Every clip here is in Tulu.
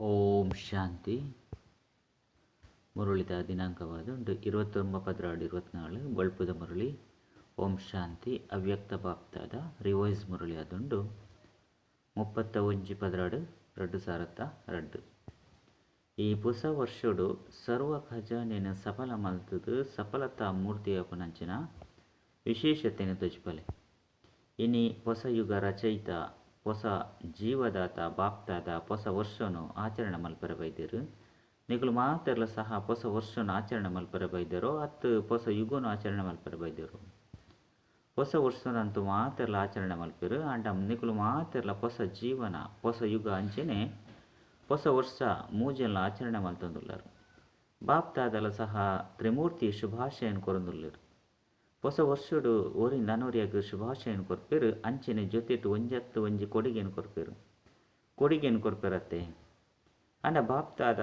ಓಂ ಶಾಂತಿ. ಮುರಳಿದ ದಿನಾಂಕವಾದುಂಡು 29 12 24 ಬಳ್ಪುದ ಮುರಳಿ. ಓಂ ಶಾಂತಿ. ಅವ್ಯಕ್ತ ಬಾಪ್ತಾದ ರಿವೈಸ್ ಮುರಳಿ ಅದುಂಡು 31 12 2002. ಈ ಹೊಸ ವರ್ಷಡು ಸರ್ವ ಖಜಾನೆನ ಸಫಲ ಮಲ್ತದು ಸಫಲತಾ ಮೂರ್ತಿಯಪನಂಚಿನ ವಿಶೇಷತೆಯನ್ನು ತೋಜಿಪಲೆ. ಇನಿ ಹೊಸ ಯುಗ ರಚಯಿತ ಹೊಸ ಜೀವದಾತ ಬಾಪ್ತಾದ ಹೊಸ ವರ್ಷನು ಆಚರಣೆ ಮಲ್ಪರೆ ಬೈದರು. ನಿಕುಲು ಮಾತೆರ್ಲ ಸಹ ಹೊಸ ವರ್ಷನು ಆಚರಣೆ ಮಲ್ಪರೆ ಬೈದರು, ಅತ್ತು ಹೊಸ ಯುಗನು ಆಚರಣೆ ಮಲ್ಪರೆ ಬೈದರು. ಹೊಸ ವರ್ಷನಂತೂ ಮಾತೆರ್ಲ ಆಚರಣೆ ಮಲ್ಪೆರು, ಆಂಡ ನಿಕುಲು ಮಾತೆರ್ಲ ಹೊಸ ಜೀವನ ಹೊಸ ಯುಗ ಅಂಚೆನೆ ಹೊಸ ವರ್ಷ ಮೂಜೆಲ್ಲ ಆಚರಣೆ ಮಲ್ತೊಂದುಲ್ಲರು. ಬಾಪ್ತಾದಲ ಸಹ ತ್ರಿಮೂರ್ತಿ ಶುಭಾಶಯನ್ ಕೊರೊಂದುಲ್ಲೆರು. ಹೊಸ ವರ್ಷಡು ಒರಿ ನನೊರಿಯಾಗ ಶುಭಾಶಯನ್ ಕೊರ್ಪೆರು, ಅಂಚೆನೆ ಜೊತೆಟು ಒಂಜತ್ತು ಒಂಜಿ ಕೊಡುಗೆನ್ ಕೊರ್ಪೆರು, ಕೊಡುಗೆನ್ ಕೊರ್ಪೆರತ್ತೆ. ಅಂಡ ಬಾಪ್ತಾದ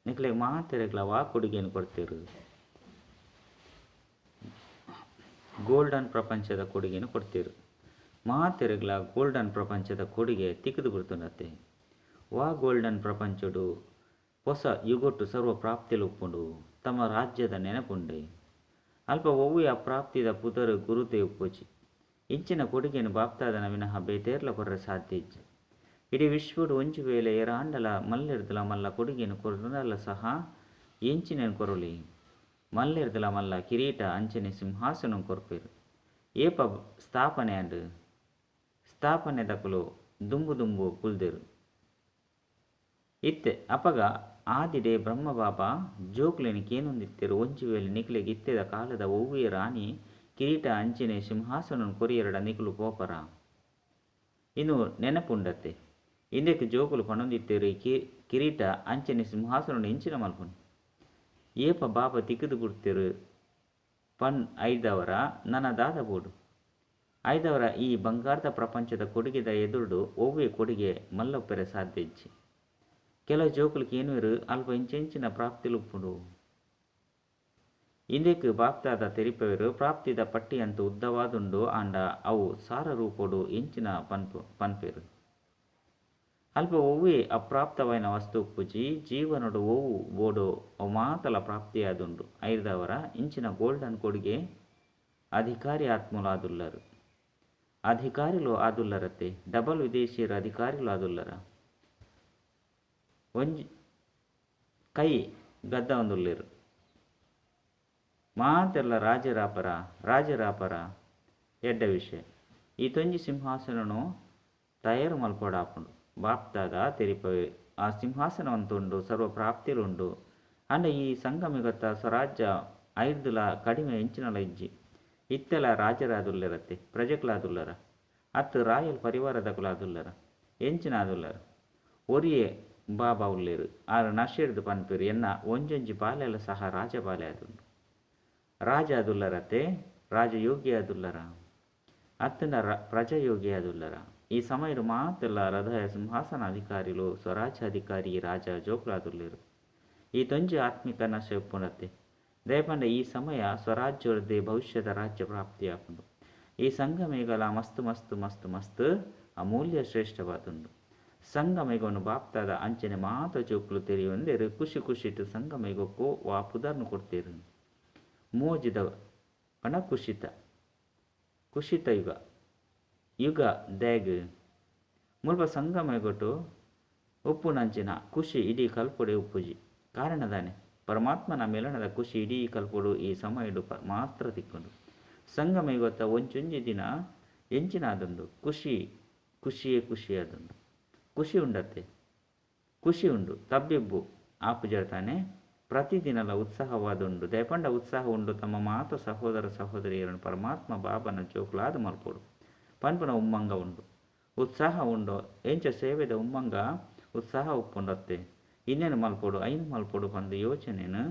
ನಿಕ್ಲೆಗ್ ಮಾತೆರೆಗ್ಲ ವಾ ಕೊಡುಗೆನ್ ಕೊಡ್ತೇರು? ಗೋಲ್ಡನ್ ಪ್ರಪಂಚದ ಕೊಡುಗೆನು ಕೊಡ್ತೇರು. ಮಾತೆರೆಗ್ಲ ಗೋಲ್ಡನ್ ಪ್ರಪಂಚದ ಕೊಡುಗೆ ತಿಕ್ಕದು ಬಿಡ್ತುಂಡತ್ತೆ. ವಾ ಗೋಲ್ಡನ್ ಪ್ರಪಂಚಡು ಹೊಸ ಯುಗೊಟ್ಟು ಸರ್ವ ಪ್ರಾಪ್ತಿಲು ಉಪ್ಪುಂಡು, ತಮ್ಮ ರಾಜ್ಯದ ನೆನಪುಂಡೆ. ಅಲ್ಪ ಒವ್ವೆ ಅಪ್ರಾಪ್ತಿದ ಪುದರ್ ಗುರುತೆ ಉಪ್ಪುಜಿ. ಇಂಚಿನ ಕೊಡುಗೆನು ಬಾಪ್ತಾದನ ವಿನಃ ಬೇತೇರ್ಲ ಕೊರ್ರೆ ಸಾಧ್ಯ ಇಜ್ಜಿ. ಇಡೀ ವಿಶ್ವಡು ಒಂಜಿ ವೇಳೆ ಏರಾಂಡಲ ಮಲ್ಲೆರ್ದಲ ಮಲ್ಲ ಕೊಡುಗೆನು ಕೊರ್ದಲ ಸಹ ಎಂಚಿನ ಕೊರೊಲಿ? ಮಲ್ಲೆರ್ದಲ ಮಲ್ಲ ಕಿರೀಟ ಅಂಚನೆ ಸಿಂಹಾಸನ ಕೊರ್ಪೆರು. ಏಪ ಸ್ಥಾಪನೆ ಅಂಡ್ ಸ್ಥಾಪನೆ ದಕುಲು ದುಂಬು ದುಂಬು ಕುಲ್ದೆರು ಇತ್ತೆ. ಅಪಗ ಆದಿಡೆ ಬ್ರಹ್ಮ ಬಾಬಾ ಜೋಕ್ಲೆನ್ ಕೇನೊಂದಿತ್ತೆರು, ಒಂಜಿ ವೇಳೆ ನಿಕ್ಲೆಗ್ ಇತ್ತೆದ ಕಾಲದ ಒವ್ವೆ ರಾಣಿ ಕಿರೀಟ ಅಂಚನೆ ಸಿಂಹಾಸನ ಕೊರಿಯರಡ ನಿಕುಲು ಪೋಪರ ಇನ್ನು ನೆನಪುಂಡತ್ತೆ. ಇಂದಕ್ಕೆ ಜೋಕುಲು ಪಣೊಂದಿತ್ತೆರು, ಕಿರೀಟ ಅಂಚನೆ ಸಿಂಹಾಸನ ಎಂಚಿನ ಮಲ್ಪುನು? ಏಪ ಬಾಬಾ ತಿಕ್ಕದು ಬಿಡ್ತೇರು ಪನ್ ಐದವರ ನನ್ನ ದಾದ ಬೋಡು. ಐದವರ ಈ ಬಂಗಾರದ ಪ್ರಪಂಚದ ಕೊಡುಗೆದ ಎದುರುಡು ಒವ್ವೆ ಕೊಡುಗೆ ಮಲ್ಲೊಪ್ಪೆರೆ ಸಾಧ್ಯ ಇಜ್ಜಿ. ಕೆಲವು ಜೋಕುಲು ಕೇನುವೆರು ಅಲ್ಪ ಇಂಚೆಂಚಿನ ಪ್ರಾಪ್ತಿಲು ಉಪ್ಪುಂಡು. ಇಂದಕ್ಕೆ ಬಾಪ್ತಾದ ತೆರಿಪವರು ಪ್ರಾಪ್ತಿದ ಪಟ್ಟಿ ಅಂತ ಉದ್ದವಾದುಂಡು, ಆಂಡ ಅವು ಸಾರ ರೂಪೋಡು ಎಂಚಿನ ಪನ್ಪೆರು. ಅಲ್ಪ ಒವ್ವೆ ಅಪ್ರಾಪ್ತವಾಯಿನ ವಸ್ತು ಉಪ್ಪುಜಿ. ಜೀವನಡು ಒವು ಬೋಡೋ ಅವು ಮಾತಲ ಪ್ರಾಪ್ತಿಯಾದುಂಡು. ಐದವರ ಇಂಚಿನ ಗೋಲ್ಡನ್ ಕೊಡುಗೆ ಅಧಿಕಾರಿ ಆತ್ಮಲು ಆದುಲ್ಲರು, ಅಧಿಕಾರಿಲು ಆದುಲ್ಲರತ್ತೆ. ಡಬಲ್ ವಿದೇಶಿಯರು ಅಧಿಕಾರಿಲು ಆದುಲ್ಲರ. ಒಂಜಿ ಕೈ ಗದ್ದ ಒಂದುಲ್ಲೇರು ಮಾತೆಲ್ಲ ರಾಜರಾಪರ ರಾಜರಾಪರ ಎಡ್ಡ ವಿಷಯ. ಈ ತೊಂಜಿ ಸಿಂಹಾಸನನು ತಯಾರು ಮಲ್ಪೊಡಾಪುಂಡು. ಬಾಪ್ತಾದ ತೆರಿಪವೆ ಆ ಸಿಂಹಾಸನವಂತುಂಡು, ಸರ್ವ ಪ್ರಾಪ್ತಿಲುಂಡು. ಅಂಡ ಈ ಸಂಗಮಿಗತ್ತ ಸ್ವರಾಜ್ಯ ಐರ್ದುಲ ಕಡಿಮೆ ಎಂಚಿನಲ ಇಜ್ಜಿ. ಇತ್ತೆಲ ರಾಜರಾದುಲ್ಲರತ್ತೆ, ಪ್ರಜೆಕುಲಾದುಲ್ಲರ, ಅತ್ತು ರಾಯಲ್ ಪರಿವಾರದಕುಲಾದುಲ್ಲರ, ಎಂಚಿನ ಆದುಲ್ಲರ. ಒರಿಯೇ ಬಾಬಾ ಉಲ್ಲೇರು ಆರು ನಶೆಡ್ದು ಪನ್ಪೆರು, ಎನ್ನ ಒಂಜೊಂಜಿ ಬಾಲೆಲ ಸಹ ರಾಜಬಾಲೆ ಆದುಂಡು. ರಾಜ ಆದುಲ್ಲರತ್ತೆ, ರಾಜಯೋಗಿ ಆದುಲ್ಲರ, ಅತ್ತನ ಪ್ರಜಾಯೋಗಿ ಆದುಲ್ಲರ. ಈ ಸಮಯಡು ಮಾತೆಲ್ಲ ಹೃದಯ ಸಿಂಹಾಸನ ಅಧಿಕಾರಿಲು ಸ್ವರಾಜ್ಯಾಧಿಕಾರಿ ರಾಜ ಜೋಕುಲಾದುಲ್ಲೇರು. ಈ ತೊಂಜಿ ಆತ್ಮಿಕ ನಶೆ ಉಪ್ಪುಂಡತ್ತೆ. ದಯಪಂಡ ಈ ಸಮಯ ಸ್ವರಾಜ್ಯದ ಭವಿಷ್ಯದ ರಾಜ್ಯ ಪ್ರಾಪ್ತಿಯಾಪುಂಡು. ಈ ಸಂಗಮೇಗಲ ಮಸ್ತ್ ಮಸ್ತ್ ಮಸ್ತ್ ಮಸ್ತ್ ಅಮೂಲ್ಯ ಶ್ರೇಷ್ಠವಾದುಂಡು. ಸಂಗಮೇಗವನ್ನು ಬಾಪ್ತಾದ ಅಂಚನೆ ಮಾತ ಜೋಕುಲು ತೆರಿಯೊಂದೇರು ಖುಷಿ ಖುಷಿಟ್ಟು ಸಂಗಮೇಗಕ್ಕೂ ವಾ ಪುದರ್ನು ಕೊಡ್ತೇರು. ಮೋಜಿದ ಪಣ ಕುಶಿತ ಕುಶಿತ ಯುಗ ಯುಗ ದ್ಯಾಗ್ ಮುಲ್ಪ ಸಂಗಮೇಗೊಟ್ಟು ಉಪ್ಪುನಂಚಿನ ಖುಷಿ ಇಡೀ ಕಲ್ಪೊಡೆ ಉಪ್ಪುಜಿ. ಕಾರಣದಾನೆ ಪರಮಾತ್ಮನ ಮಿಲನದ ಖುಷಿ ಇಡೀ ಕಲ್ಪೊಡು ಈ ಸಮಯಡು ಮಾತ್ರ ತಿಕ್ಕೊಂಡು. ಸಂಗಮೇಗೊತ್ತ ಒಂಚೊಂಜಿ ದಿನ ಎಂಚಿನಾದುಂಡು ಖುಷಿ ಖುಷಿಯೇ ಖುಷಿಯಾದುಂಡು. ಖುಷಿ ಉಂಡತ್ತೆ, ಖುಷಿ ಉಂಡು. ತಬ್ಬಿಬ್ಬು ಆಪುಜರ್ತಾನೆ ಪ್ರತಿದಿನಲ ಉತ್ಸಾಹವಾದುಂಡು. ದಯಪಂಡ ಉತ್ಸಾಹ ಉಂಡು ತಮ್ಮ ಮಾತ ಸಹೋದರ ಸಹೋದರಿಯರನ್ನು ಪರಮಾತ್ಮ ಬಾಬನ ಜೋಕುಲಾದ ಮಲ್ಪೊಡು ಪನ್ಪುನ ಉಮ್ಮಂಗ ಉಂಡು, ಉತ್ಸಾಹ ಉಂಡು. ಎಂಚ ಸೇವೆದ ಉಮ್ಮಂಗ ಉತ್ಸಾಹ ಉಪ್ಪುಂಡತ್ತೆ. ಇನ್ನೇನು ಮಲ್ಪೊಡು ಐನು ಮಲ್ಪೊಡು ಪಂದು ಯೋಚನೆನು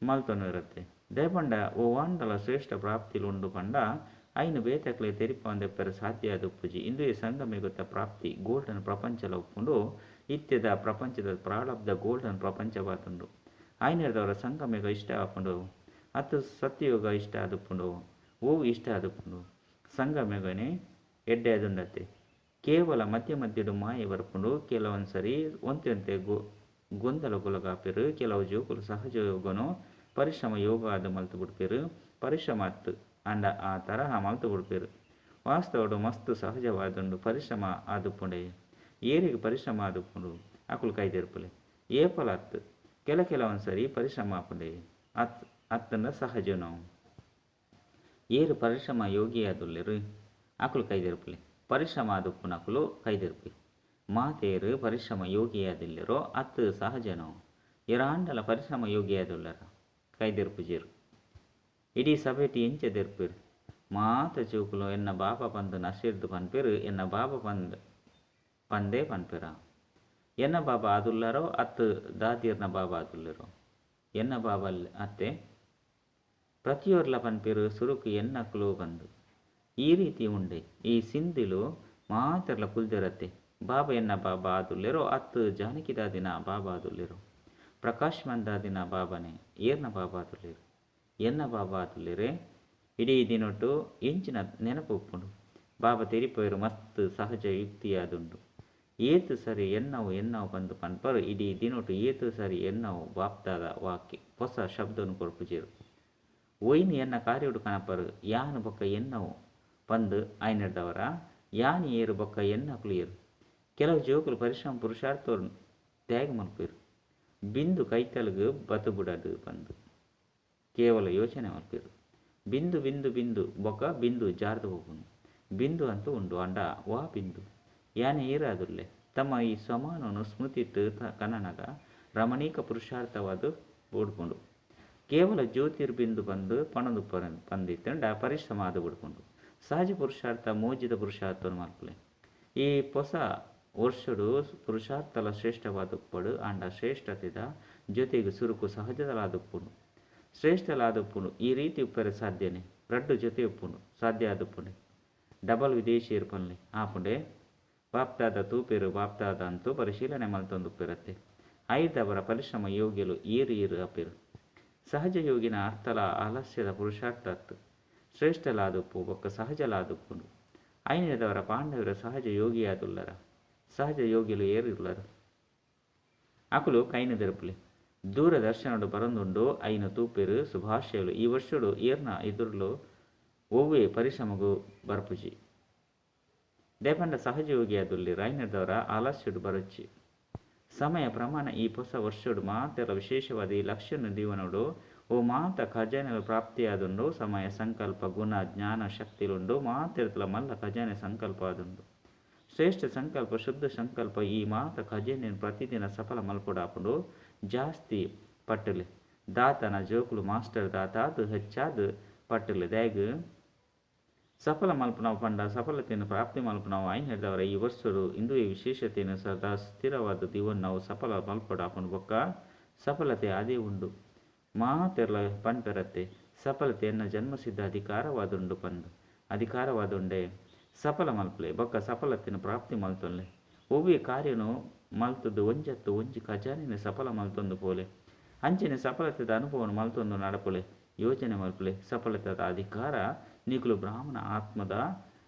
ಮಲ್ತೊನು ಇರುತ್ತೆ. ದಯಪಂಡ ಓವಾಂಡಲ ಶ್ರೇಷ್ಠ ಪ್ರಾಪ್ತಿಲು ಉಂಡು ಪಂಡ ಐನು ಬೇತಕ್ಲೆ ತೆರಿಪಂದೆಪ್ಪರೆ ಸಾಧ್ಯ ಆದ ಉಪ್ಪುಜಿ. ಇಂದುವೆ ಸಂಗಮೇಗೊತ್ತ ಪ್ರಾಪ್ತಿ ಗೋಲ್ಡನ್ ಪ್ರಪಂಚಲ ಉಪ್ಪುಂಡು. ಇತ್ಯದ ಪ್ರಪಂಚದ ಪ್ರಾರಬ್ಧ ಗೋಲ್ಡನ್ ಪ್ರಪಂಚವಾದುಂಡು. ಐನರ್ದವರ ಸಂಗಮೇಗ ಇಷ್ಟ ಆಪುಂಡು, ಅತ್ತು ಸತ್ಯಯೋಗ ಇಷ್ಟ ಆದುಪ್ಪುಂಡು, ಓವು ಇಷ್ಟ ಆದುಪ್ಪುಂಡು. ಸಂಗಮೇಗನೆ ಎಡ್ಡೆ ಅದುಂಡತ್ತೆ. ಕೇವಲ ಮಧ್ಯ ಮಧ್ಯಡು ಮಾಯೆ ಬರ್ಪುಂಡು. ಕೆಲವೊಂದ್ಸರಿ ಒಂತೆ ಗೊಂದಲಗೊಳಗಾಪೆರು. ಕೆಲವು ಜೋಕುಲು ಸಹಜ ಯೋಗನು ಪರಿಶ್ರಮ ಯೋಗ ಆದ್ ಮಲ್ತು ಬಿಡ್ಪೆರು. ಪರಿಶ್ರಮ ಅತ್ತು ಅಂಡ ಆ ತರಹ ಮಲ್ತು ಬಿಡ್ಪೆರು. ವಾಸ್ತವಡು ಮಸ್ತ್ ಸಹಜವಾದುಂಡು. ಪರಿಶ್ರಮ ಆದುಪ್ಪುಂಡೆ. ಏರಿಗೆ ಪರಿಶ್ರಮ ಆದುಪ್ಪುಂಡು ಅಕುಲು ಕೈದೆರ್ಪುಲೆ. ಏಪಲ ಅತ್ತು, ಕೆಲವೊಂದ್ಸರಿ ಪರಿಶ್ರಮ ಆಪುಂಡೆ ಅತ್ತಂಡ ಸಹಜನೋ. ಏರು ಪರಿಶ್ರಮ ಯೋಗಿಯಾದುಲ್ಲೆರು ಅಕುಲು ಕೈದೆರ್ಪುಲೆ. ಪರಿಶ್ರಮ ಆದುಪ್ಪುನಕುಲು ಕೈದೆರ್ಪಿ. ಮಾತೇರು ಪರಿಶ್ರಮ ಯೋಗಿಯಾದಿಲ್ಲೆರೋ ಅತ್ತು ಸಹಜನೋ. ಏರಾಂಡಲ ಪರಿಶ್ರಮ ಯೋಗಿಯಾದುಲ್ಲರ ಕೈದೆರ್ಪುಜೆರು. ಇಡೀ ಸಭೆಟಿ ಎಂಚ ದೆರ್ಪೆರು. ಮಾತ ಜೋಕುಲು ಎನ್ನ ಬಾಬಾ ಪಂದು ನಶಿರ್ದು ಪನ್ಪೆರು. ಎನ್ನ ಬಾಬಾ ಪಂದೇ ಪನ್ಪೆರ. ಎನ್ನ ಬಾಬಾ ಆದುಲ್ಲರೋ ಅತ್ತು ದಾದಿರ್ನ ಬಾಬಾ ಆದುಲ್ಲೆರೋ? ಎನ್ನ ಬಾಬಾ ಅತ್ತೆ ಪ್ರತಿಯೊರ್ಲ ಪನ್ಪೆರು ಸುರುಕು ಎನ್ನಕುಲು ಬಂದು. ಈ ರೀತಿ ಉಂಡೆ. ಈ ಸಿಂಧಿಲು ಮಾತೆರ್ಲ ಕುಲ್ದೆರತ್ತೆ. ಬಾಬಾ ಎನ್ನ ಬಾಬಾ ಆದುಲ್ಲೆರೋ ಅತ್ತು ಜಾನಕಿದಾದಿನ ಬಾಬಾ ಆದುಲ್ಲೆರೋ? ಪ್ರಕಾಶ್ ಮಂದಾದಿನ ಬಾಬಾನೇ. ಏರ್ನ ಬಾಬಾ ಆದುಲ್ಲೆರು? ಎನ್ನ ಬಾಬಾ ಆದುಲ್ಲೆರೆ. ಇಡೀ ದಿನೊಟ್ಟು ಎಂಚಿನ ನೆನಪು ಉಪ್ಪುಂಡು. ಬಾಬಾ ತೆರಿಪೋಯರು ಮಸ್ತ್ ಸಹಜ ಯುಕ್ತಿಯಾದುಂಡು. ಏತು ಸರಿ ಎನ್ನವು ಎನ್ನವು ಪಂದು ಪನ್ಪರು. ಇಡೀ ದಿನೊಟ್ಟು ಏತು ಸರಿ ಎನ್ನವು ಬಾಪ್ದಾದ ವಾಕ್ಯ ಹೊಸ ಶಬ್ದನು ಕೊರ್ಪುಜೆರು. ಒಯ್ನು ಎನ್ನ ಕಾರ್ಯಡು ಕನಪರು. ಯಾನು ಬೊಕ್ಕ ಎನ್ನವು ಪಂದು ಆಯ್ನೆಡ್ದವರ ಯಾನ್ ಏರು ಬೊಕ್ಕ ಎನ್ನಕುಲು ಏರು. ಕೆಲವು ಜೋಕುಲು ಪರಿಶ್ರಮ ಪುರುಷಾರ್ಥವನ್ನು ತ್ಯಾಗ ಮಲ್ಪೆರು. ಬಿಂದು ಕೈತಲ್ಗು ಬತು ಬುಡದು ಪಂದು ಕೇವಲ ಯೋಚನೆ ಮಲ್ಪೆರು. ಬಿಂದು ಬಿಂದು ಬಿಂದು ಬೊಕ್ಕ ಬಿಂದು ಜಾರ್ದು ಹೋಗುನು. ಬಿಂದು ಅಂತೂ ಉಂಡು ಅಂಡ ವಾ ಬಿಂದು ಯಾನೆ ಏರಾದುಲ್ಲೆ. ತಮ್ಮ ಈ ಸಮಾನನು ಸ್ಮೃತಿಟ್ಟು ಕನನಗ ರಮಣೀಕ ಪುರುಷಾರ್ಥವಾದ ಬುಡ್ಪುಂಡು. ಕೇವಲ ಜ್ಯೋತಿರ್ಬಿಂದು ಬಂದು ಪಣದು ಪಂದಿತ್ತಂಡ ಪರಿಶ್ರಮ ಆದು ಬಿಡ್ಪುಂಡು. ಸಹಜ ಪುರುಷಾರ್ಥ ಮೋಜಿದ ಪುರುಷಾರ್ಥವನ್ನು ಮಲ್ಪಲೆ. ಈ ಹೊಸ ವರ್ಷಡು ಪುರುಷಾರ್ಥಲ ಶ್ರೇಷ್ಠವಾದುಪ್ಪಡು. ಆಂಡ ಶ್ರೇಷ್ಠತೆದ ಜೊತೆಗೆ ಸುರುಕು ಸಹಜದಲಾದುಪ್ಪುಂಡು. ಶ್ರೇಷ್ಠಲಾದುಪ್ಪುಂಡು. ಈ ರೀತಿ ಉಪ್ಪರೆ ಸಾಧ್ಯನೆ. ರಡ್ಡು ಜೊತೆ ಉಪ್ಪುಂಡು ಸಾಧ್ಯ ಆದುಪ್ಪುಂಡೆ. ಡಬಲ್ ವಿದೇಶಿಯರು ಪನ್ಲೆ ಆಪುಂಡೆ. ಬಾಪ್ತಾದ ತೂಪೆರು ಬಾಪ್ತಾದ ಅಂತೂ ಪರಿಶೀಲನೆ ಮಲ್ತೊಂದುಪ್ಪೆರತ್ತೆ. ಐದವರ ಪರಿಶ್ರಮ ಯೋಗಿಲು ಏರು ಏರು ಅಪೆರು. ಸಹಜ ಯೋಗಿನ ಅರ್ಥಲ ಆಲಸ್ಯದ ಪುರುಷಾರ್ಥ ಅತ್ತು ಶ್ರೇಷ್ಠಲಾದುಪ್ಪು ಬೊಕ್ಕ ಸಹಜಲಾದುಪ್ಪುಂಡು. ಐನದವರ ಪಾಂಡವರ ಸಹಜ ಯೋಗಿಯಾದುಲ್ಲರ. ಸಹಜ ಯೋಗಿಲು ಏರಿಲ್ಲರು. ಅಕುಲು ಕೈನ ದೆರುಪುಲೆ. ದೂರದರ್ಶನಡು ಬರಂದುಂಡು ಐನ ತೂಪೆರು. ಸುಭಾಷೆಲು. ಈ ವರ್ಷಡು ಏರ್ನ ಎದುರುಲು ಒವ್ವೆ ಪರಿಶ್ರಮಗೂ ಬರ್ಪುಜಿ. ದೇಪಂಡ ಸಹಜಯೋಗಿಯಾದುಲ್ಲಿ ರಾಯ್ನದವರ ಆಲಸ್ಯಡು ಬರೊಚ್ಚಿ. ಸಮಯ ಪ್ರಮಾಣ ಈ ಹೊಸ ವರ್ಷಡು ಮಾತೆರ ವಿಶೇಷವಾದ ಈ ಲಕ್ಷ್ಯನು ದೀವನೋಡು ಓ ಮಾತ ಖಜಾನೆಲು ಪ್ರಾಪ್ತಿಯಾದುಂಡು. ಸಮಯ ಸಂಕಲ್ಪ ಗುಣ ಜ್ಞಾನ ಶಕ್ತಿಲುಂಡು. ಮಾತೆರ್ತಲ ಮಲ್ಲ ಖಜಾನೆ ಸಂಕಲ್ಪ ಆದುಂಡು. ಶ್ರೇಷ್ಠ ಸಂಕಲ್ಪ ಶುದ್ಧ ಸಂಕಲ್ಪ ಈ ಮಾತ ಖಜಾನೆಯನ್ನು ಪ್ರತಿದಿನ ಸಫಲ ಮಲ್ಪೊಡಾಪುಂಡು. ಜಾಸ್ತಿ ಪಟ್ಟಲೆ ದಾತನ ಜೋಕುಲು ಮಾಸ್ಟರ್ ದಾತಾದು ಹೆಚ್ಚಾದ ಪಟ್ಟಲೆ ದಾಗ್ ಸಫಲ ಮಲ್ಪನವು ಪಂಡ ಸಫಲತೆಯನ್ನು ಪ್ರಾಪ್ತಿ ಮಲ್ಪನವು ಐನ್ ಹಿಡಿದವರ ಈ ವರ್ಷಡು ಇಂದುವೆ ವಿಶೇಷತೆಯನ್ನು ಸದಾ ಸ್ಥಿರವಾದ ದಿವನ್ನವು ಸಫಲ ಮಲ್ಪೊಡಾಪುಂಡು. ಬೊಕ್ಕ ಸಫಲತೆ ಅದೇ ಉಂಡು. ಮಾತೆರ್ಲ ಪನ್ಪೆರತ್ತೆ ಸಫಲತೆಯನ್ನು ಜನ್ಮಸಿದ್ಧ ಅಧಿಕಾರವಾದುಂಡು ಪಂದು ಅಧಿಕಾರವಾದುಂಡೆ. ಸಫಲ ಮಲ್ಪಲೆ ಬೊಕ್ಕ ಸಫಲತೆಯನ್ನು ಪ್ರಾಪ್ತಿ ಮಲ್ತೊನ್ಲೆ. ಒವ್ವೆ ಕಾರ್ಯನು ಮಲ್ತದ್ದು ಒಂಜತ್ತು ಒಂಜಿ ಖಜಾನೆನ ಸಫಲ ಮಲ್ತೊಂದು ಪೋಲೆ. ಅಂಚನೆ ಸಫಲತೆದ ಅನುಭವವನ್ನು ಮಲ್ತೊಂದು ನಡಪೊಲೆ. ಯೋಜನೆ ಮಲ್ಪಲೆ. ಸಫಲತೆದ ಅಧಿಕಾರ ನಿಕುಲು ಬ್ರಾಹ್ಮಣ ಆತ್ಮದ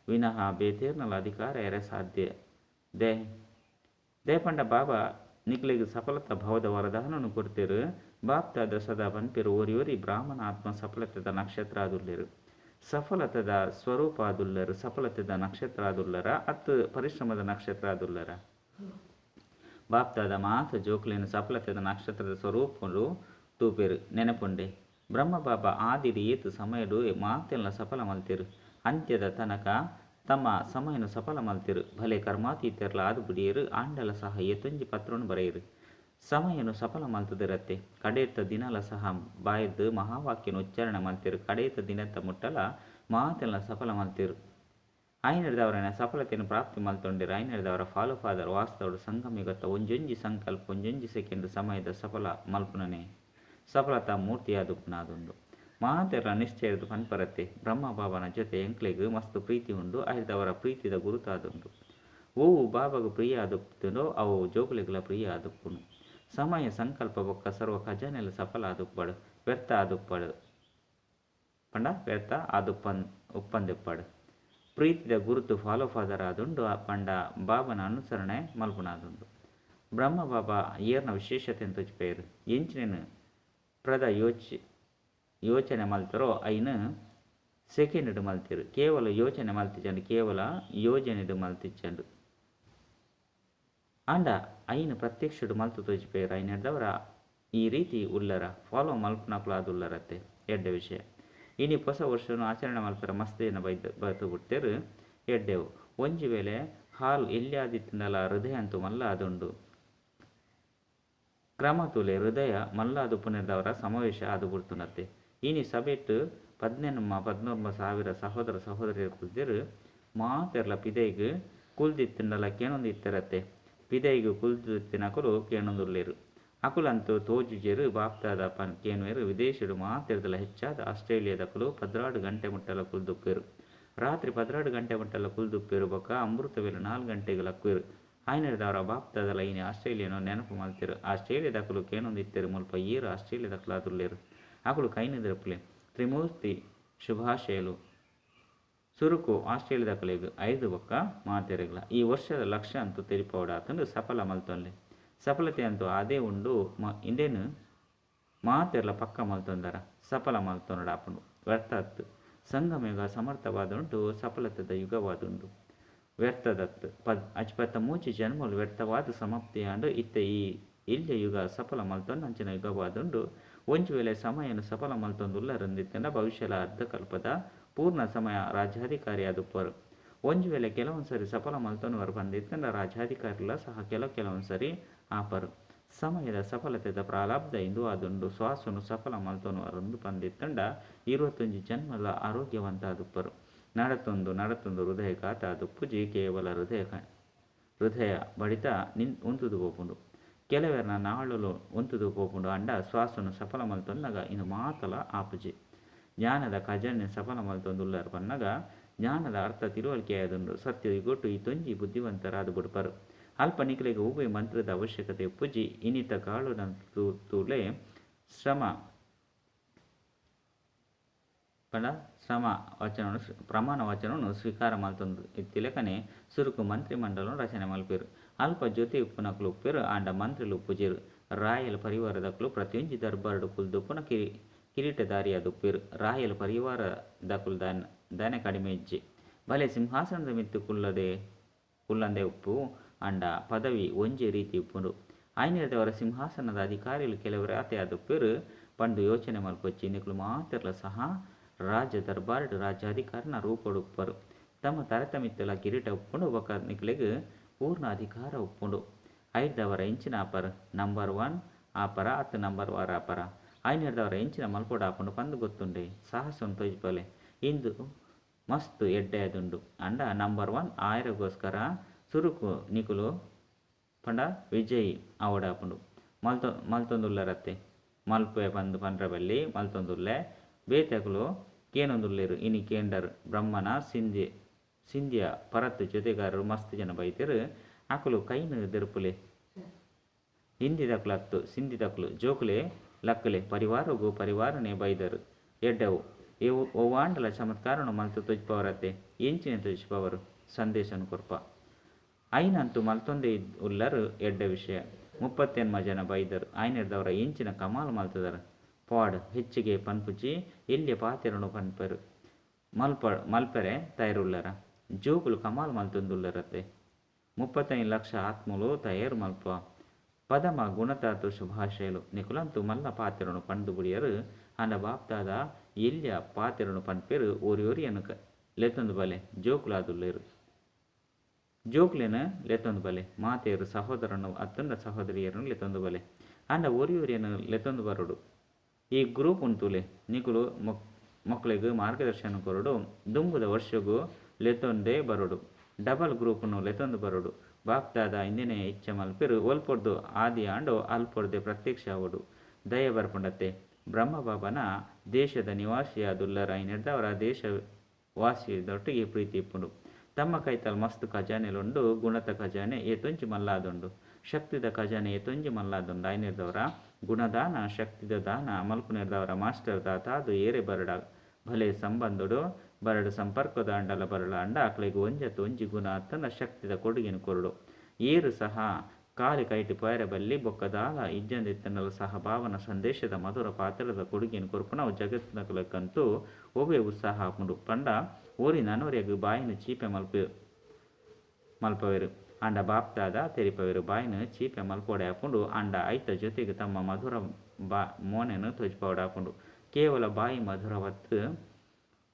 ವಿನಃ ಬೇತೇರ್ನಲ ಅಧಿಕಾರ ಎರೆ ಸಾಧ್ಯ. ದೇಪಂಡ ಬಾಬಾ ನಿಕ್ಲೆಗ್ ಸಫಲತ ಭವದ ವರದಾನನು ಕೊಡ್ತೇರು. ಬಾಪ್ತಾದ ಸದಾ ಪನ್ಪೆರು ಓರಿ ಓರಿ ಬ್ರಾಹ್ಮಣ ಆತ್ಮ ಸಫಲತೆದ ನಕ್ಷತ್ರ ಆದುಲ್ಲೆರು. ಸಫಲತೆದ ಸ್ವರೂಪ ಆದುಲ್ಲರು. ಸಫಲತೆದ ನಕ್ಷತ್ರ ಆದುಲ್ಲರ ಅತ್ತು ಪರಿಶ್ರಮದ ನಕ್ಷತ್ರ ಆದುಲ್ಲರ. ಬಾಪ್ತಾದ ಮಾತ ಜೋಕ್ಲೇನ ಸಫಲತೆದ ನಕ್ಷತ್ರದ ಸ್ವರೂಪರು ತೂಪೆರು ನೆನಪುಂಡೆ. ಬ್ರಹ್ಮ ಬಾಬಾ ಆದಿಡಿ ಏತು ಸಮಯಡು ಮಾತೆಲ್ಲ ಸಫಲ ಮಲ್ತಿರು. ಅಂತ್ಯದ ತನಕ ತಮ್ಮ ಸಮಯನು ಸಫಲ ಮಲ್ತಿರು. ಭಲೆ ಕರ್ಮಾತೀತರ್ಲ ಆದು ಬಿಡಿಯರು. ಆಂಡಲ ಸಹ ಏತೊಂಜಿ ಪತ್ರನು ಬರೆಯರು. ಸಮಯನು ಸಫಲ ಮಲ್ತದಿರತ್ತೆ. ಕಡೇತ ದಿನಲ ಸಹ ಬಾಯ್ದು ಮಹಾವಾಕ್ಯನ ಉಚ್ಚಾರಣೆ ಮಲ್ತಿರು. ಕಡೇತ ದಿನತ್ತ ಮುಟ್ಟಲ ಮಾತೆಲ್ಲ ಸಫಲ ಮಲ್ತಿರು. ಆಯ್ನೆಡ್ದವರನ್ನ ಸಫಲತೆಯನ್ನು ಪ್ರಾಪ್ತಿ ಮಲ್ತೊಂಡಿರು. ಆಯ್ನೆಡ್ದವರ ಫಾಲೋ ಫಾದರ್ ವಾಸ್ತವಡು ಸಂಗಮಿಗತ್ತ ಒಂಜೊಂಜಿ ಸಂಕಲ್ಪ ಒಂಜೊಂಜಿ ಸೆಕೆಂಡ್ ಸಮಯದ ಸಫಲ ಮಲ್ಪುನನೆ ಸಫಲತಾ ಮೂರ್ತಿಯಾದುಪ್ಪುನಾದುಂಡು. ಮಾತೆರ್ಲ ನಿಶ್ಚಯದ ಪನ್ಪರತ್ತೆ. ಬ್ರಹ್ಮ ಬಾಬಾನ ಜೊತೆ ಎಂಕ್ಲೆಗ್ ಮಸ್ತ್ ಪ್ರೀತಿ ಉಂಡು. ಆಯ್ದವರ ಪ್ರೀತಿದ ಗುರುತಾದುಂಡು. ಓವು ಬಾಬಾಗ ಪ್ರಿಯ ಆದುಪ್ಪುನೋ ಅವು ಜೋಕುಲೆಗ್ಲ ಪ್ರಿಯ ಆದುಪ್ಪುನು. ಸಮಯ ಸಂಕಲ್ಪ ಬೊಕ್ಕ ಸರ್ವ ಖಜಾನೆಲ ಸಫಲ ಆದುಪ್ಪಡು. ವ್ಯರ್ಥ ಆದುಪ್ಪಡು ಪಂಡ ವ್ಯರ್ಥ ಆದುಪ್ಪನ್ ಉಪ್ಪಂದೆಪ್ಪಡು. ಪ್ರೀತಿದ ಗುರುತು ಫಾಲೋ ಫಾದರ್ ಆದುಂಡು ಪಂಡ ಬಾಬನ ಅನುಸರಣೆ ಮಲ್ಪುನಾದುಂಡು. ಬ್ರಹ್ಮ ಬಾಬಾ ಏರ್ನ ವಿಶೇಷತೆ ತೋಚಿಪೇರು ಎಂಚಿನ ಪ್ರದ ಯೋಚನೆ ಮಲ್ತರೋ ಐನು ಸೆಕೆಂಡ್ ಮಲ್ತಿರು. ಕೇವಲ ಯೋಚನೆ ಮಲ್ತಿಚಂಡು, ಕೇವಲ ಯೋಜನೆಡು ಮಲ್ತಿಚಂಡು. ಆಂಡ ಐನು ಪ್ರತ್ಯಕ್ಷಡು ಮಲ್ತು ತೋಚಿಪೇರು. ಐನೆಡ್ದವರ ಈ ರೀತಿ ಉಲ್ಲರ ಫಾಲೋ ಮಲ್ಪುನಕುಲು ಆದುಲ್ಲರತ್ತೆ. ಎಡ್ಡೆ ವಿಷಯ. ಇನಿ ಹೊಸ ವರ್ಷನು ಆಚರಣೆ ಮಲ್ಪರ ಮಸ್ತ್ ಜನ ಬೈದು ಬಿಡ್ತೇರು. ಎಡ್ಡೆವು. ಒಂಜಿ ವೇಳೆ ಹಾಲು ಎಲ್ಲಿಯಾದಿತ್ತಂಡಲ ಹೃದಯ ಅಂತೂ ಮಲ್ಲ ಆದುಂಡು. ಕ್ರಮ ತುಲೆ ಹೃದಯ ಮಲ್ಲಾದು ಪುನರ್ದವರ ಸಮಾವೇಶ ಆದು ಬಿಡ್ತುನತ್ತೆ. ಇನಿ ಸಭೆಟ್ 18 19 ಸಾವಿರ ಸಹೋದರ ಸಹೋದರಿಯರು ಕುಲ್ದಿರು. ಮಾತೆರ್ಲ ಪಿದೈಗ್ ಕುಲ್ದಿತ್ತಂಡಲ ಕೇಣೊಂದು ಇತ್ತರತ್ತೆ. ಪಿದೈಗ್ ಕುಲ್ದಿತ್ತಿನಕುಲು ಕೇಣೊಂದುಲ್ಲೇರು. ಅಕುಲಂತೂ ತೋಜುಜೆರು ಬಾಪ್ತಾದ ಪನ್ ಕೇನುವೆರು. ವಿದೇಶಡು ಮಾತೆರ್ದಲ ಹೆಚ್ಚಾದ ಆಸ್ಟ್ರೇಲಿಯಾದಕುಲು 12 ಗಂಟೆ ಮುಟ್ಟಲ ಕುಲ್ದುಪ್ಪೇರು. ರಾತ್ರಿ 12 ಗಂಟೆ ಮುಟ್ಟಲ ಕುಲ್ದುಪ್ಪೇರು. ಬೊಕ್ಕ ಅಮೃತ ವೇಳೆ 4 ಗಂಟೆಗೆ ಲಕ್ಕುವೆರು. ಆಯ್ನೆರ್ದವರ ಬಾಪ್ತಾದಲ ಇನಿ ಆಸ್ಟ್ರೇಲಿಯಾನು ನೆನಪು ಮಲ್ತಿರು. ಆಸ್ಟ್ರೇಲಿಯಾದಕುಲು ಕೇಣೊಂದು ಇತ್ತೆರು. ಮುಲ್ಪ ಏರು ಆಸ್ಟ್ರೇಲಿಯಾದಕುಲು ಆದುಲ್ಲೇರು. ಅಕುಲು ಕೈನಿದ್ರಪ್ಪಲೆ ತ್ರಿಮೂರ್ತಿ ಶುಭಾಶಯಲು ಸುರುಕು ಆಸ್ಟ್ರೇಲಿಯಾದಕುಲೆಗ್ 5 ಬೊಕ್ಕ ಮಾತೆರೆಗ್ಲ. ಈ ವರ್ಷದ ಲಕ್ಷ್ಯ ಅಂತೂ ತೆರಿಪವಡಾತಂದು ಸಫಲ ಮಲ್ತೊನ್ಲೆ. ಸಫಲತೆ ಅಂತೂ ಅದೇ ಉಂಡು. ಇಂದೇನು ಮಾತೆರ್ಲ ಪಕ್ಕ ಮಲ್ತೊಂದರ ಸಫಲ ಮಲ್ತೊನಡಾಪುಂಡು. ವ್ಯರ್ಥತ್ತು ಸಂಗಮಯುಗ ಸಮರ್ಥವಾದುಂಟು, ಸಫಲತೆದ ಯುಗವಾದುಂಡು. ವ್ಯರ್ಥದತ್ತು ಅಜ್ಪತ್ತ ಮೂಚಿ ಜನ್ಮಲು ವ್ಯರ್ಥವಾದ ಸಮಾಪ್ತಿಯಾಂಡು ಇತ್ತೆ ಈ ಇಲ್ಯ ಯುಗ ಸಫಲ ಮಲ್ತೊಂದಂಚಿನ ಯುಗವಾದುಂಡು. ಒಂಜಿ ವೇಳೆ ಸಮಯನು ಸಫಲ ಮಲ್ತೊಂದುಲ್ಲರಂದಿತ್ತಂಡ ಭವಿಷ್ಯದ ಅರ್ಧಕಲ್ಪದ ಪೂರ್ಣ ಸಮಯ ರಾಜ್ಯಾಧಿಕಾರಿ ಆದುಪ್ಪರು. ಒಂಜಿ ವೇಳೆ ಕೆಲವೊಂದು ಸರಿ ಸಫಲ ಮಲ್ತೊನ್ನುವರು ಬಂದಿತ್ತಂಡ ರಾಜ್ಯಾಧಿಕಾರಿಲ ಸಹ ಕೆಲವೊಂದು ಸರಿ ಆಪರು. ಸಮಯದ ಸಫಲತೆದ ಪ್ರಾರಬ್ಧ ಇಂದು ಆದುಂಡು. ಶ್ವಾಸನು ಸಫಲ ಮಲ್ತೊನ್ನುವರಂದು ಬಂದಿತ್ತಂಡ 21 ಜನ್ಮದ ಆರೋಗ್ಯವಂತ ಆದುಪ್ಪರು. ನಡತೊಂದು ನಡತೊಂದು ಹೃದಯ ಘಾತ ಆದುಪ್ಪುಜಿ. ಕೇವಲ ಹೃದಯ ಬಡಿತ ಉಂತುದು ಪೋಪುಂಡು. ಕೆಲವೆರ್ನ ನಾಳುಲು ಉಂತುದು ಪೋಪುಂಡು. ಅಂಡ ಶ್ವಾಸನು ಸಫಲ ಮಲ್ತೊನ್ನಗ ಇನ್ನು ಮಾತಲ ಆಪುಜಿ. ಜ್ಞಾನದ ಖಜಾನೆ ಸಫಲ ಮಲ್ತೊಂದುಲ್ಲರ್ ಪನ್ನಗ ಜ್ಞಾನದ ಅರ್ಥ ತಿಳುವಳಿಕೆಯಾದುಂಡು. ಸತ್ಯ ಗೊಟ್ಟು ಈ ತೊಂಜಿ ಬುದ್ಧಿವಂತರಾದ ಬುಡ್ಪರು. ಅಲ್ಪ ನಿಕಲೆಗೆ ಉಭಯ ಮಂತ್ರದ ಅವಶ್ಯಕತೆ ಪೂಜಿ. ಇನ್ನಿತ ಕಾಳು ತೂಲೆ ಶ್ರಮ ಪಂಡ ಶ್ರಮ ವಚನವನ್ನು ಪ್ರಮಾಣ ವಚನವನ್ನು ಸ್ವೀಕಾರ ಮಲ್ತೊಂದು ಇತ್ತಿಲೆಕನೆ ಸುರುಕು ಮಂತ್ರಿ ಮಂಡಲವನ್ನು ರಚನೆ ಮಲ್ಪೇರು. ಅಲ್ಪ ಜೊತೆ ಉಪ್ಪುನಕುಲು ಉಪ್ಪೇರು, ಆಂಡ ಮಂತ್ರಿಲು ಉಪ್ಪುಜೇರು. ರಾಯಲ್ ಪರಿವಾರದಕುಲು ಪ್ರತಿಯೊಂಜಿ ದರ್ಬಾರ್ಡು ಕುಲ್ದುಪ್ಪುನ ಕಿರೀಟಧಾರಿಯಾದುಪ್ಪೇರು. ರಾಯಲ್ ಪರಿವಾರದಕುಲು ದಾನೆ ಕಡಿಮೆ ಇಜ್ಜಿ. ಬಲೆ ಸಿಂಹಾಸನದ ಮಿತ್ತು ಕುಲ್ಲಂದೆ ಉಪ್ಪು ಅಂಡ ಪದವಿ ಒಂಜೇ ರೀತಿ ಉಪ್ಪುಂಡು. ಆಯ್ನೆರ್ದವರ ಸಿಂಹಾಸನದ ಅಧಿಕಾರಿಗಳು ಕೆಲವರು ಆತೆ ಆದುಪ್ಪೇರು ಪಂಡು ಯೋಚನೆ ಮಲ್ಪೊಚ್ಚಿ. ನಿಕುಲು ಮಾತೆರ್ಲ ಸಹ ರಾಜ ದರ್ಬಾರ್ಡ್ ರಾಜ್ಯಾಧಿಕಾರನ ರೂಪಡುಪ್ಪರು. ತಮ್ಮ ತರತಮಿತ್ತಲ ಕಿರೀಟ ಉಪ್ಪುಂಡು. ಬೊಕ್ಕ ನಿಕಲೆಗ್ ಪೂರ್ಣ ಅಧಿಕಾರ ಉಪ್ಪುಂಡು. ಐದವರ ಇಂಚಿನ ಆಪರ್ ನಂಬರ್ 1 ಆಪರ ಅತ್ತು ನಂಬರ್ 6 ಆಪರ. ಐನೆರ್ದವರ ಇಂಚಿನ ಮಲ್ಪೊಡು ಆಪುಂಡು ಪಂದು ಗೊತ್ತುಂಡೆ. ಸಾಹಸನ್ನು ತೋಜಿಪಲೆ ಇಂದು ಮಸ್ತ್ ಎಡ್ಡೆ ಆದುಂಡು. ಅಂಡ ನಂಬರ್ 1 ಆಯರಗೋಸ್ಕರ ಸುರುಕು ನಿಕುಲು ಪಂಡ ವಿಜಯ್ ಆವಡಾಪುಂಡು. ಮಲ್ತೊಂದುಲ್ಲರತ್ತೆ. ಮಲ್ಪೆ ಪಂದು ಪಂಡ್ರ ಬಲ್ಲಿ ಮಲ್ತೊಂದುಲ್ಲೆ. ಬೇತೆಕುಲು ಕೇನೊಂದುಲ್ಲೇರು. ಇನಿ ಕೇಂಡರ್ ಬ್ರಹ್ಮನ ಸಿಂಧಿಯ ಪರತ್ತು ಜೊತೆಗಾರರು ಮಸ್ತ್ ಜನ ಬೈತೆರು. ಅಕುಲು ಕೈನು ದೆರುಪುಲೆ. ಹಿಂದಿದಕುಲು ಅತ್ತು ಸಿಂಧಿದಕುಲು ಜೋಕುಲೆ ಲಕ್ಕಲೆ ಪರಿವಾರಗು ಪರಿವಾರನೇ ಬೈದರು. ಎಡ್ಡವು ಒವ್ವಾಂಡಲ ಚಮತ್ಕಾರನು ಮಲ್ತು ತೋಜಿಪವರತ್ತೆ. ಎಂಚಿನ ತೋಜಿಪವರು ಸಂದೇಶನು ಕೊರ್ಪ. ಐನಂತೂ ಮಲ್ತೊಂದೇ ಉಲ್ಲರು. ಎಡ್ಡೆ ವಿಷಯ. 38 ಜನ ಬೈದರು. ಐನೆರ್ದವರ ಎಂಚಿನ ಕಮಾಲ್ ಮಲ್ತದರು. ಪಾಡ್ ಹೆಚ್ಚಿಗೆ ಪನ್ಪುಜಿ. ಎಲ್ಲಿಯ ಪಾತೆರನು ಪನ್ಪರು ಮಲ್ಪೆರೆ ತಯಾರುಲ್ಲರ. ಜೋಕುಲು ಕಮಾಲ್ ಮಲ್ತೊಂದುಲ್ಲರತ್ತೆ. 35 ಲಕ್ಷ ಆತ್ಮಲು ತಯಾರು ಮಲ್ಪ. ಪದಮ ಗುಣತಾತು ಶುಭಾಶಯಲು. ನಿಕುಲಂತೂ ಮಲ್ಲ ಪಾತೆರನು ಪಂಡು ಬುಡಿಯರು. ಅಂಡ ಬಾಪ್ತಾದ ಎಲ್ಲಿಯ ಪಾತೆರನು ಪನ್ಪೇರು. ಓರಿಯೋರಿಯನ್ನು ಲೆತ್ತೊಂದು ಬಲೆ ಜೋಕುಲಾದುಲ್ಲೇರು. ಜೋಕುಲೇನ ಲೆತ್ತೊಂದು ಬಲೆ ಮಾತೆಯರು ಸಹೋದರನು ಅತ್ತಂಡ ಸಹೋದರಿಯರನ್ನು ಲೆತ್ತೊಂದು ಬಲೆ. ಅಂಡ ಓರಿಯೋರಿಯನ್ನು ಲೆತ್ತೊಂದು ಬರೋಡು. ಈ ಗ್ರೂಪ್ ಉಂತುಲೆ ನಿಕುಲು ಮಕ್ಕಳಿಗೆ ಮಾರ್ಗದರ್ಶನ ಕೊರಡು. ದುಂಬುದ ವರ್ಷಗೂ ಲೆತ್ತೊಂದೇ ಬರೋಡು. ಡಬಲ್ ಗ್ರೂಪ್ನು ಲೆತ್ತೊಂದು ಬರೋಡು. ಬಾಪ್ತಾದ ಇಂದಿನೇ ಇಚ್ಛೆ ಮಲ್ಪೆರು. ಒಲ್ಪೊರ್ದು ಆದಿ ಆಂಡೋ ಅಲ್ಪೊರ್ದೆ ಪ್ರತ್ಯಕ್ಷ ಆವಡು. ದಯ ಬರ್ಪುಂಡತ್ತೆ. ಬ್ರಹ್ಮ ಬಾಬನ ದೇಶದ ನಿವಾಸಿಯಾದುಲ್ಲರ. ಐನೆರ್ದವರ ದೇಶವಾಸಿದೊಟ್ಟಿಗೆ ಪ್ರೀತಿ ಇಪ್ಪುಂಡು. ತಮ್ಮ ಕೈತಲ್ ಮಸ್ತ್ ಖಜಾನೆಲುಂಡು. ಗುಣತ ಖಜಾನೆ ಏತೊಂಜಿ ಮಲ್ಲಾದುಂಡು. ಶಕ್ತಿದ ಖಜಾನೆ ಏತೊಂಜಿ ಮಲ್ಲಾದುಂಡು. ಐನೆರ್ದವರ ಗುಣದಾನ ಶಕ್ತಿದ ದಾನ ಮಲ್ಪುನೆರ್ದವರ ಮಾಸ್ಟರ್ ದಾತಾದು ಏರೆ ಬರಡ ಭಲೆ ಸಂಬಂಧಡು ಬರಡ್ ಸಂಪರ್ಕದ ಅಂಡಲ ಬರಡ ಅಂಡ ಅಕ್ಲೆಗ್ ಒಂಜತ್ ಒಂಜಿ ಗುಣ ಅತ್ತಂಡ ಶಕ್ತಿದ ಕೊಡುಗೆನ್ ಕೊರಡು. ಏರ್ ಸಹ ಕಾಲಿ ಕೈಟ್ ಪೋಯರೆ ಬಲ್ಲಿ ಬೊಕ್ಕ ದಾಲ ಇಜ್ಜಂದಿತ್ತಂಡಲ ಸಹ ಭಾವನ ಸಂದೇಶದ ಮಧುರ ಪಾತ್ರದ ಕೊಡುಗೆನ್ ಕೊರ್ಪುನವು ಜಗತ್ನಕಲೆಗಂತೂ ಒವ್ವೆ ಉತ್ಸಾಹ ಆಪುಂಡು ಪಂಡ ಒರಿ ನನೊರಿಯಗ್ ಬಾಯಿನ್ ಚೀಪೆ ಮಲ್ಪವೆರ್ ಆಂಡ ಬಾಪ್ದಾದ ತೆರಿಪವೆರ್ ಬಾಯಿನ್ ಚೀಪೆ ಮಲ್ಪೊಡೆ ಆಪುಂಡು ಆಂಡ ಐತ ಜೊತೆಗೆ ತಮ್ಮ ಮಧುರ ಮೋನೆನ್ ತೋಜಿಪಾವೊಡಾಪುಂಡು. ಕೇವಲ ಬಾಯಿ ಮಧುರವತ್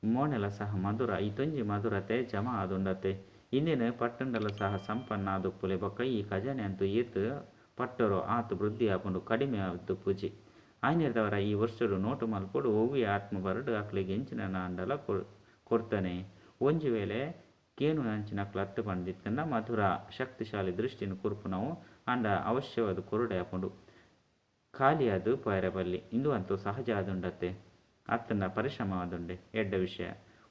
ಮೋನೆಲ ಸಹ ಮಧುರ ಇತೊಂಜಿ ಮಧುರತೆ ಜಮಾ ಆದುಂಡತೆ. ಇಂದಿನ ಪಟ್ಟಂಡಲ ಸಹ ಸಂಪನ್ನ ಆದುಪ್ಪುಲೆ ಬೊಕ್ಕ ಈ ಖಜಾನೆ ಅಂತೂ ಏತ್ ಪಟ್ಟರೋ ಆತ್ ವೃದ್ಧಿ ಆಪುಂಡು ಕಡಿಮೆ ಆದುಪ್ಪುಜಿ. ಆಯ್ನಿರ್ದವರ ಈ ವರ್ಷಡು ನೋಟು ಮಲ್ಪೊಡು ಒವ್ವೆ ಆತ್ಮ ಬರಡು ಅಕ್ಲೆಗ್ ಎಂಚಿನ ಅಂಡಲ ಕೊರ್ತಾನೆ. ಒಂಜಿ ವೇಳೆ ಕೇನು ಅಂಚಿನಕ್ಲ ಅತ್ತು ಪಂಡಿತ್ತಂಡ ಮಧುರ ಶಕ್ತಿಶಾಲಿ ದೃಷ್ಟಿನ ಕೊರ್ಪುನವು ಆಂಡ ಅವಶ್ಯವಾದ ಕೊರಡೆ ಆಪುಂಡು. ಖಾಲಿಯಾದು ಪೋಯರೆ ಬಲ್ಲಿ ಇಂದು ಅಂತೂ ಸಹಜ ಆದುಂಡತೆ ಅತ್ತಂಡ ಪರಿಶ್ರಮ ಆದುಂಡೆ. ಎಡ್ಡ ವಿಷಯ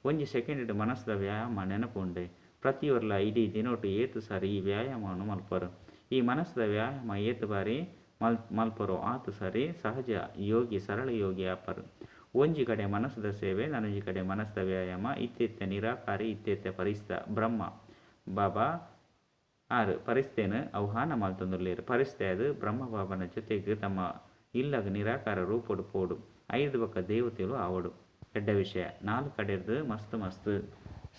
ಒಂಜಿ ಸೆಕೆಂಡ್ ಮನಸ್ಸದ ವ್ಯಾಯಾಮ ನೆನಪು ಉಂಡೆ. ಪ್ರತಿಯೊರ್ಲ ಇಡೀ ದಿನೋಟು ಏತು ಸಾರಿ ಈ ವ್ಯಾಯಾಮವನ್ನು ಮಲ್ಪರು. ಈ ಮನಸ್ಸದ ವ್ಯಾಯಾಮ ಏತು ಬಾರಿ ಮಲ್ಪರೋ ಆತು ಸಾರಿ ಸಹಜ ಯೋಗಿ ಸರಳ ಯೋಗಿ ಆಪರು. ಒಂಜಿ ಕಡೆ ಮನಸ್ಸದ ಸೇವೆ ನನೊಂಜಿ ಕಡೆ ಮನಸ್ಸದ ವ್ಯಾಯಾಮ ಇತ್ಯತ್ಯ ನಿರಾಕಾರಿ ಇತ್ಯತ್ಯ ಪರಿಸ್ತ ಬ್ರಹ್ಮ ಬಾಬಾ ಆರು ಪರಿಸ್ಥೆನು ಆಹ್ವಾನ ಮಲ್ತೊಂದುಲ್ಲೆರ್. ಪರಿಸ್ಥೆ ಅದು ಬ್ರಹ್ಮ ಬಾಬನ ಜೊತೆಗೆ ತಮ್ಮ ಇಲ್ಲಗ ನಿರಾಕಾರ ರೂಪೊಡು ಪೋಡು ಐದು ಬೊಕ್ಕ ದೇವತೆಲು ಆವಡು. ಎಡ್ಡ ವಿಷಯ ನಾಲ್ಕು ಕಡೆರ್ದು ಮಸ್ತ್ ಮಸ್ತ್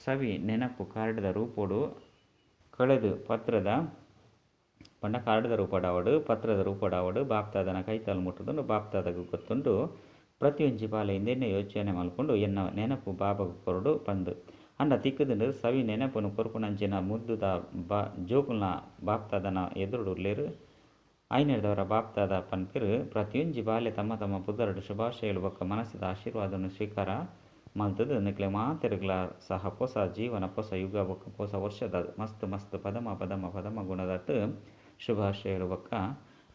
ಸವಿ ನೆನಪು ಕಾರ್ಡ್ದ ರೂಪೊಡು ಕಳೆದು ಪತ್ರದ ಪಂಡ ಕಾರ್ಡ್ದ ರೂಪಡಾವಡು ಪತ್ರದ ರೂಪಡಾವಡು ಬಾಪ್ತಾದನ ಕೈತಾಲ್ ಮುಟ್ಟುದುಂಡು ಬಾಪ್ತಾದಗ ಗೊತ್ತುಂಡು. ಪ್ರತಿಯೊಂಜಿ ಬಾಲೆ ಇಂದೆನ್ನೆ ಯೋಚನೆ ಮಲ್ಪುಂಡು ಎನ್ನ ನೆನಪು ಬಾಬಗ ಕೊರಡು ಪಂದು ಅಂಡ ತಿಕ್ಕುದುಂಡು ಸವಿ ನೆನಪುನು ಕೊರ್ಪುನಂಚಿನ ಮುದ್ದುದ ಜೋಕುಲ್ನ ಬಾಪ್ತಾದನ ಎದುರುಡುಲ್ಲೆರ್. ಐನೆರ್ದವರ ಬಾಪ್ತಾದ ಪನ್ಪೆರ್ ಪ್ರತಿಯೊಂಜಿ ಬಾಲೆ ತಮ್ಮ ತಮ್ಮ ಪುದರಡು ಶುಭಾಶಯಲು ಬೊಕ್ಕ ಮನಸ್ಸದ ಆಶೀರ್ವಾದವನ್ನು ಸ್ವೀಕಾರ ಮಲ್ತದು ನಿಕ್ಲೆ ಮಾತೆರ್ಗ್ಲ ಸಹ ಪೊಸ ಜೀವನ ಪೊಸ ಯುಗ ಬೊಕ್ಕ ಪೊಸ ವರ್ಷದ ಮಸ್ತ್ ಮಸ್ತ್ ಪದಮ ಪದಮ ಪದಮ ಗುಣದತ್ತು ಶುಭಾಶಯಲು ಬೊಕ್ಕ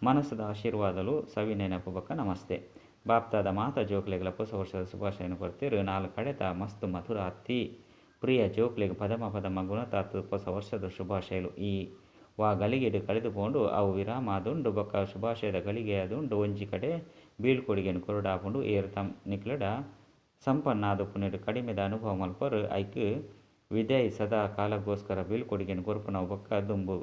ಮನಸ್ಸದ ಆಶೀರ್ವಾದಲು ಸವಿ ನೆನಪು ಬೊಕ್ಕ ನಮಸ್ತೆ. ಬಾಪ್ತಾದ ಮಾತಾ ಜೋಕ್ಲೆಗ್ಲ ಪೊಸ ವರ್ಷದ ಶುಭಾಶಯನು ಕೊರ್ತೆರ್. ನಾಲ್ ಕಡೆತ ಮಸ್ತ್ ಮಧುರ ಅತಿ ಪ್ರಿಯ ಜೋಕ್ಲೆಗ್ ಪದಮ ಪದಮ ಗುಣತಾತ್ ಪೊಸ ವರ್ಷದ ಶುಭಾಶಯಲು. ಈ ವಾ ಗಳಿಗೆಡ್ ಕಳೆದು ಪೋಂಡು ಅವು ವಿರಾಮ ಆದುಂಡು ಬೊಕ್ಕ ಶುಭಾಶಯದ ಗಳಿಗೆ ಆದುಂಡು. ಒಂಜಿ ಕಡೆ ಬೀಳ್ಕೊಡುಗೆನ್ ಕೊರಡಾಪುಂಡು. ಏರ್ ತಮ್ ನಿಕ್ಲೆಡ ಸಂಪನ್ನ ಆದುಪ್ಪುನೆಡ್ ಕಡಿಮೆದ ಅನುಭವ ಮಲ್ಪರು ಐಕ್ ವಿದಯ್ ಸದಾ ಕಾಲಗೋಸ್ಕರ ಬೀಳ್ಕೊಡುಗೆನ್ ಕೊರ್ಪುನವು ಬೊಕ್ಕ ದುಂಬು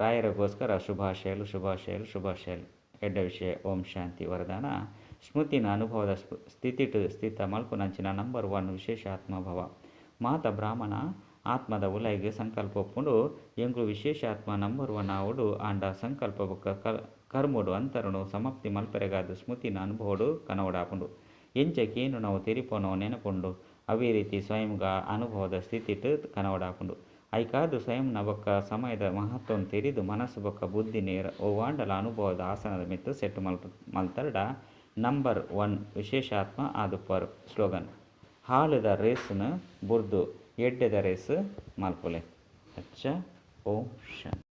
ರಾಯರಗೋಸ್ಕರ ಶುಭಾಶಯಲು ಶುಭಾಶಯಲು ಶುಭಾಶಯಲು. ಎಡ್ಡ ವಿಷಯ ಓಂ ಶಾಂತಿ. ವರದಾನ ಸ್ಮೃತಿನ ಅನುಭವದ ಸ್ಥಿತಿಟ್ ಸ್ಥಿತ ಮಲ್ಪುನಂಚಿನ ನಂಬರ್ 1 ವಿಶೇಷ ಆತ್ಮಭವ. ಮಾತ ಬ್ರಾಹ್ಮಣ ಆತ್ಮದ ಉಲೈಗ್ ಸಂಕಲ್ಪ ಒಪ್ಪುಂಡು ಎಂಕ್ಲು ವಿಶೇಷ ಆತ್ಮ ನಂಬರ್ 1 ಆವಡು ಆಂಡ ಸಂಕಲ್ಪ ಬೊಕ್ಕ ಕರ್ಮಡು ಅಂತರನು ಸಮಾಪ್ತಿ ಮಲ್ಪೆರೆಗಾದ ಸ್ಮೃತಿನ ಅನುಭವಡು ಕನವಡಾಪುಂಡು. ಎಂಚ ಕೇನು ನಾವು ತೆರಿಪೋನೋ ನೆನಪುಂಡು ಅವೇ ರೀತಿ ಸ್ವಯಂಗ ಅನುಭವದ ಸ್ಥಿತಿಟ್ ಕನವಡಾಪುಂಡು. ಐಕಾದು ಸ್ವಯಂನ ಬೊಕ್ಕ ಸಮಯದ ಮಹತ್ವವನ್ನು ತೆರಿದು ಮನಸ್ಸು ಬೊಕ್ಕ ಬುದ್ಧಿ ನೇರ ಓವಾಂಡಲ ಅನುಭವದ ಆಸನದ ಮಿತ್ತು ಸೆಟ್ ಮಲ್ತರಡ ನಂಬರ್ 1 ವಿಶೇಷಾತ್ಮ ಆದುಪ್ಪರು. ಸ್ಲೋಗನ್ ಹಾಲದ ರೇಸ್ನು ಬುರ್ದು ಎಡ್ಡೆದ ರೇಸ್ ಮಲ್ಪುಲೆ. ಅಚ್ಚ ಓಂ ಶಾಂತಿ.